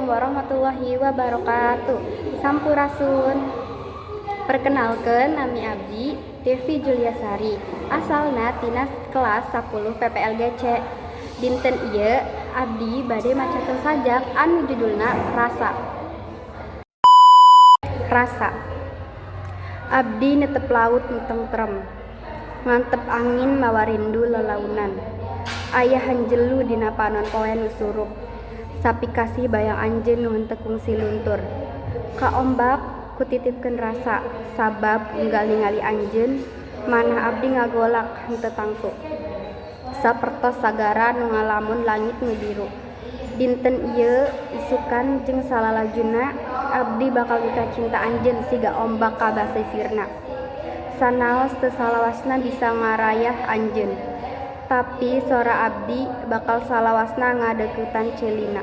Assalamualaikum warahmatullahi wabarakatuh. Sampurasun. Perkenalkan, nami abdi Devi Juliasari. Asalna tina kelas 10 PPLGC. Dinten ieu abdi bade macakeun sajak anu judulna Rasa. Rasa. Abdi netep laut nu tentrem. Ngantep angin mawa rindu lelaunan. Aya hanjelu dina panon poe nu surup. Sapikasih bayang anjeun nu henteu kungsi luntur. Ka ombak kutitipkeun rasa, sabab unggal ningali anjeun manah abdi ngagolak henteu tangtu. Sapertos sagara nu ngalamun langit nu biru. Dinten ieu, isukan jeung salalajuna, abdi bakal mikacinta anjeun siga ombak ka basisirna. Sanaos teu salawasna bisa ngarayah anjeun, tapi sora abdi bakal salawasna ngadeuketan ceulina.